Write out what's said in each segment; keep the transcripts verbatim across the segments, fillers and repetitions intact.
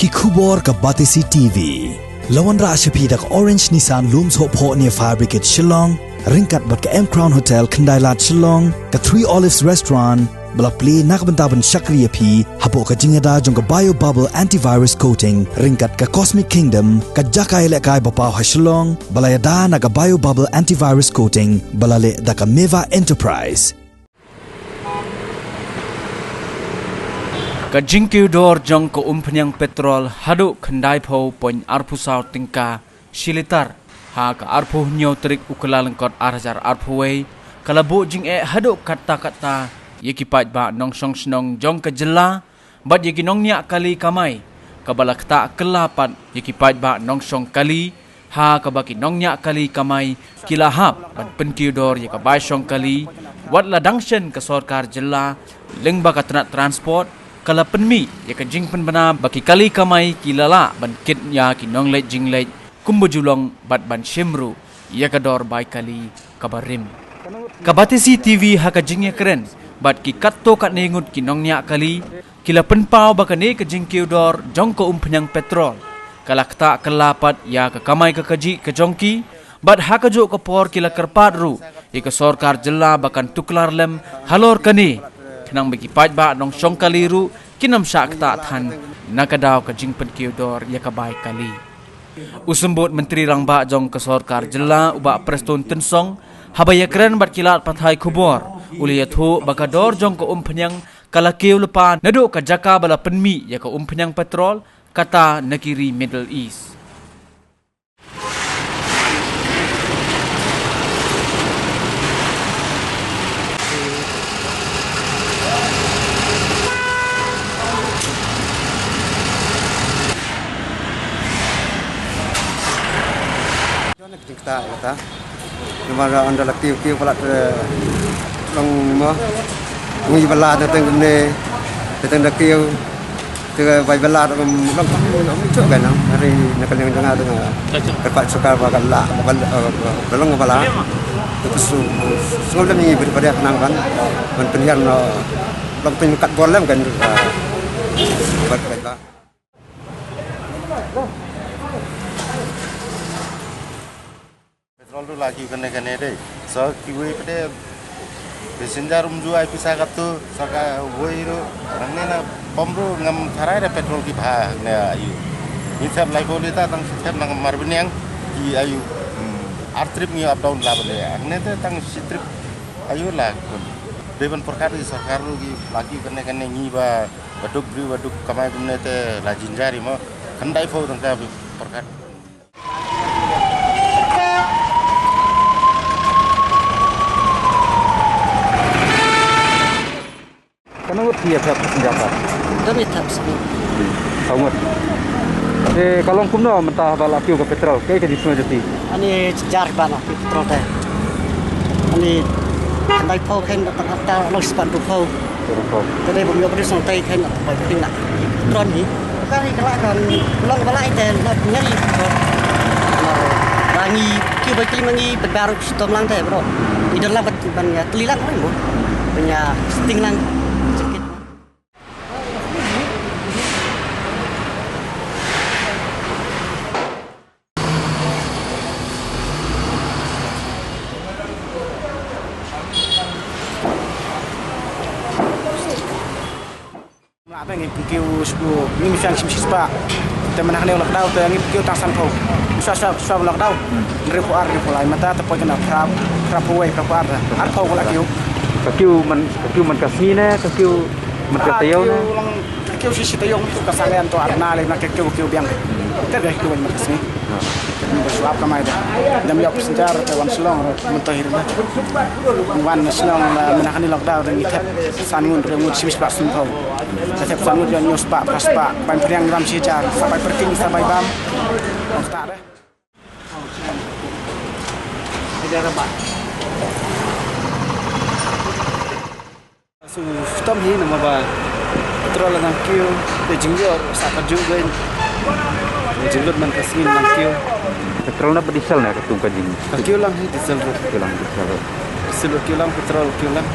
Ki khubor ka Batesi T V. La wanrah sha phi da ka Orange Nissan Lum Sohphoh near Fire Brigade Shillong, ryngkat bad ka M Crown Hotel Khyndailad Shillong, ka Three Olives Restaurant, ba la plie na ka bynta ban shakri ïa phi hapoh ka jingïada jong ka Bio Bubble Antivirus Coating, ryngkat ka Cosmic Kingdom, ka jaka ïalehkai ba paw ha Shillong, ba la ïada na ka Bio Bubble Antivirus Coating, ba la leh da ka Meva Enterprise. Ka jingkiew dor jong ka umphniang petrol haduh khyndaiphew point arphew saw tyngka shi litar ha ka arphew hynñiew tarik u Kyllalyngkot ar hajar arphew wei, ka la buh jingeh haduh katta katta ïa ki paidbah nongshong shnong jong ka jylla bad ïa ki nongñiah kali kamai, kaba la ktah kylla pat ïa ki paidbah nongshong kali, ha kaba ki nongñiah kali kamai ki la hap ban pynkiew dor ïa ka bai shong kali. Wat la dang shen ka sorkar jylla lyngba ka tnat transport, ka la pynmih ïa ka jingpynbna ba ki kali kamai ki la lah ban kit ïa ki nongleit jingleit kumba ju long bad ban shim ruh ïa ka dor bai kali kaba rim. Ka Batesi T V ha ka jingïakren bad ki katto katne ngut ki nongñiah kali, ki la pynpaw ba kane ka jingkiew dor jong ka umphniang petrol ka la ktah kylla pat ïa ka kamai ka kajih ka jong ki, bad ha kajuh ka por ki la kyrpad ruh ïa ka sorkar jylla ba kan tuklar lem halor kane, khnang ba ki paidbah nongshong kali ruh kin ym shah ktah than na ka daw ka jingpynkiew dor ïa ka bai kali. U Symbud Myntri Rangbah jong ka sorkar jylla, u Bah Prestone Tynsong, haba ïakren bad ki lad pathai khubor, u la ïathuh ba ka dor jong ka umphniang ka la kiew lypa naduh ka jaka ba la pynmih ïa ka umphniang petrol, kata na ki ri Middle East. Jingktah kata. Namar ynda la kiew kiew palat, eh, long mo. Ngi bala da teng ne, da teng da kiew. Te bai bala da long long chok kan. Hari na ka liang jong nga da nga. Kyrpad sorkar ba ka lah, ba ka lah, eh, ba long bala. Te pesu, sngewlem ngi beri pada nang kan. Ban pynhiar noh long pynkat bor lem kan. Ba, ba, ba. Petrol ruh la kiew kane kane dei. So kiwei pat de passenger um ju ai pisa katto, so kawei ruh, hangne na pump ruh ngam tharai da petrol ki bha hangne aïu. Ngi thep laiphew litar tang thep na Marbaniang ki aïu, hmm, ar trip ngi up down la bale. Hangne te tang shi trip aïu la kun. Dei ban pyrkhat ïa sorkar ruh ki la kiew kane kane ngi ba Ba duk briew ba duk kamai kumne te la jynjar hi mo. Khyndai phew tyngka pyrkhat. Katno ngut phi ïa thep passenger? Dang ïa thep saw ngut. Saw ngut. Te ka long kumno mynta ba la kiew ka petrol, kaei ka jingsngew jong phi? Ani jynjar ba la kiew petrol te. Ani khyndai phew khein ba ta long spah hynriew phew. Te dei bym ïoh pyrshang tei khein na poi pyrshang na. Tron hi. Ka ri ka la kan long ba la ite na nyari. Ba ngi kiew ba kiew ma ngi ba baru shitom lang te bro. I don lang ban ban ïa tylli lang mo. Ban ïa sting lang. Mla ba ngi kiew shu ngi mih shim shispah. Te mynta hangne u lockdown te ngi kiew tang sanphew. Shuwa shuwa shuwa lockdown. Hynriewphew ar hynriewphew lai mynta te poi kane phra phra phew wei phra phew ar. Arphew ka la kiew. Ka kiew man ka kiew man ka sngi ne ka kiew man ka taïew ne? Kiew shi shi taïew ka sangem to ar na le na ka kiew kiew biang. Te ka kiew man ka sngi. Ba shu ap kamai da. Dang ïoh passenger te wan Shillong ruh mynta hi ruh. Wan Shillong mynta kane lockdown ruh ngi thep san ngut hynriew ngut shim spah sanphew. Te thep san ngut ïoh hynñiew spah phra spah. Ban pyrshang gram shi hajar. Sa bai parking sa bai bam. Ong start eh. Shu shitom hi namar ba petrol la nang kiew, te jingïoh sa ka juh gai. Te jinglut man ka sngi nang kiew. Petrol na ba diesel na ka tung ka jing. Ka kiew lang hi diesel ruh. Kiew lang diesel ruh. Diesel ruh kiew lang, petrol kiew lang.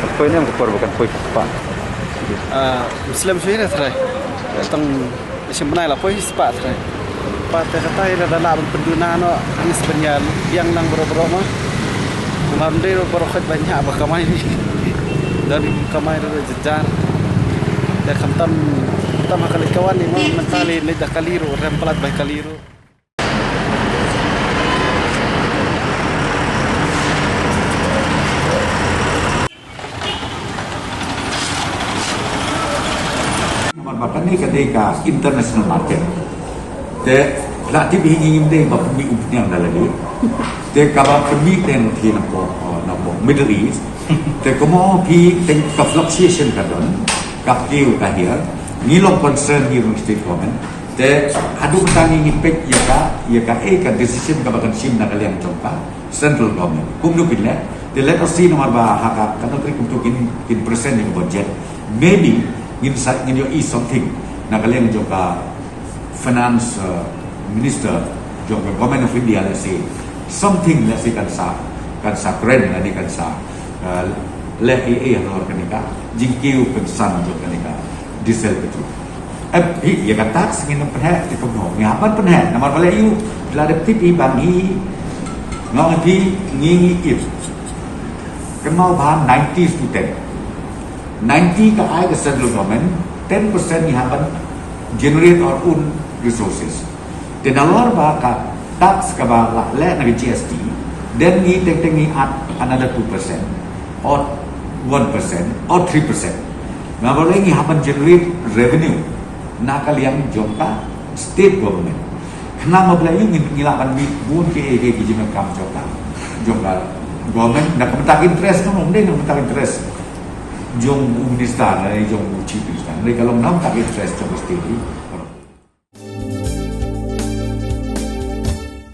Kan poi ne ka por ba kan poi ka spah. Ah, Muslim shu hi na trai. Tang Shem bnai la poi spah trai. Pat te kata ira da lah ban pynduna noh, is ban ïa biang lang bro bro ma. Namar ym dei bro bro khat ban ïa ba kamai. Dan kamai ro jajar. Te khamtam, khamtam ha kali kawan ni ma, mentali lei da kali ro, rem palat bai kali ro. Namar ba kane ka dei ka international market. Te la tip hi ngim dei ba pynmih u pynïang da lade. Te kaba pynmih te na phi na po, na po Middle East. Te kumno phi te ka fluctuation ka don, ka kiew ka hiar. Ngi long concern ngi long state government. Te haduh mynta ngi ngi peit ïa ka, ïa ka, eh, ka decision kaba kan shim na ka liang jong ka central government. Kumno kin leh? Te let us see namar ba ha ka, ka nongtrei kumto kin, kin present ïa ka budget. Maybe ngin sa, ngin ïohi something na ka liang jong ka finance, uh, minister jong ka Government of India, let's say, something, let's say, kan sa, kan sa kren lane kan sa, uh, leh ei ei halor kane ka jingkiew kynsan jong kane ka diesel petrol. Eh, hi, ïa ka tax ngin ym pynheh te kumno, ngi hap ban pynheh namar ba leh ïa u, la dep tip hi ba ngi, nga ong ïa phi, ngi ngi ip. Kynmaw ba ninety to ten. Ninety ka ai ka central government, ten percent ngi hap ban generate our own resources. Te nalor ba ka tax kaba la leh na ka G S T, then ngi teng teng ngi add another two percent, or one percent, or three percent. Namar ba leh ngi hap ban generate revenue na ka liang jong ka state government. Khnang ba leh ïa ngi, ngi lah ban mih bun ki, ki, ki jingdonkam jong ka, jong ka government, na ka bynta interest, no, ym dei na ka bynta interest jong u minister, na jong u chief minister, na ka long na ka bynta interest jong ka state.